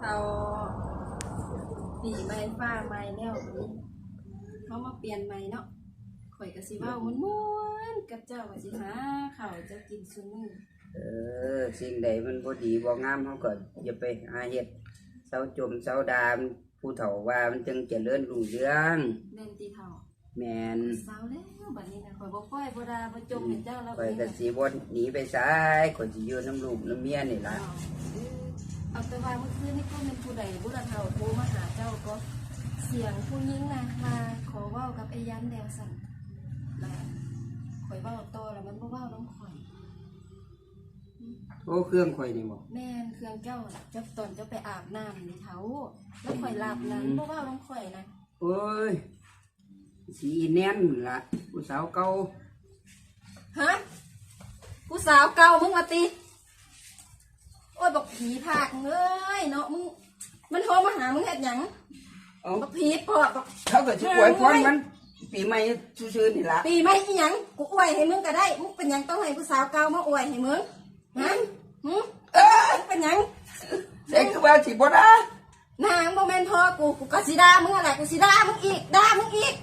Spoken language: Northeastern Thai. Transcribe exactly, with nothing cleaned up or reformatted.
เขาปีใหม่ฟ้าใหม่แล้วบัดนี้เขามาเปลี่ยนใหม่เนาะ ข่อยก็สิเว้าม่วนๆกับเจ้า ว่าสิหาข้าวเจ้ากินซุมื้อ เออ สิ่งใดมันบ่ดีบ่งามเฮาก็อย่าไปหาเฮ็ด เซาจมเซาด่า ผู้เฒ่าว่ามันจังเจริญรุ่งเรือง แม่นติเฒ่า แม่น เศร้าแล้วบัดนี้นะ ข่อยบ่ป้อยบ่ด่าบ่จมให้เจ้าแล้ว ข่อยก็สิบ่หนีไปไส ข่อยสิอยู่นำลูกนำเมียนี่ล่ะ เอาแต่ว่าเมื่อคืนนี้ก็เป็นผู้ใดบุรเฒ่าโทรมาหาเจ้าก็เสียงผู้หญิงนะมาขอเว้ากับไอ้ยันแล้วสั่นแล้วข่อยเว้าต่อแล้วมันบ่เว้านำข่อย โอ้ เครื่องข่อยนี่บ่ แม่นเครื่องเจ้าล่ะเจ้าตอนเจ้าไปอาบน้ำนี่เฒ่า แล้วข่อยหลับนะบ่เว้านำข่อยนะ โอ้ย สิอีแนนนั่นล่ะ ผู้สาวเก่า ฮะผู้สาวเก่ามึงว่าติ โอ้ยบักผีผากเอ้ยเนาะมึง มันโทรมาหามึงเฮ็ดหยัง เอ้า บักผีปอบบัก เขาก็สิอวยพรมันปีใหม่ซื่อๆนี่ล่ะ ปีใหม่อีหยังกูอวยให้มึงก็ได้ มึงเป็นหยังต้องให้ผู้สาวเก่ามาอวยให้มึงฮะหึ เอ้ย มึงเป็นหยัง เซ็กคือว่าสิบ่ด่า นางบ่แม่นพ่อกู กูก็สิด่ามึงนั่นแหละ กูสิด่ามึงอีก ด่ามึงอีก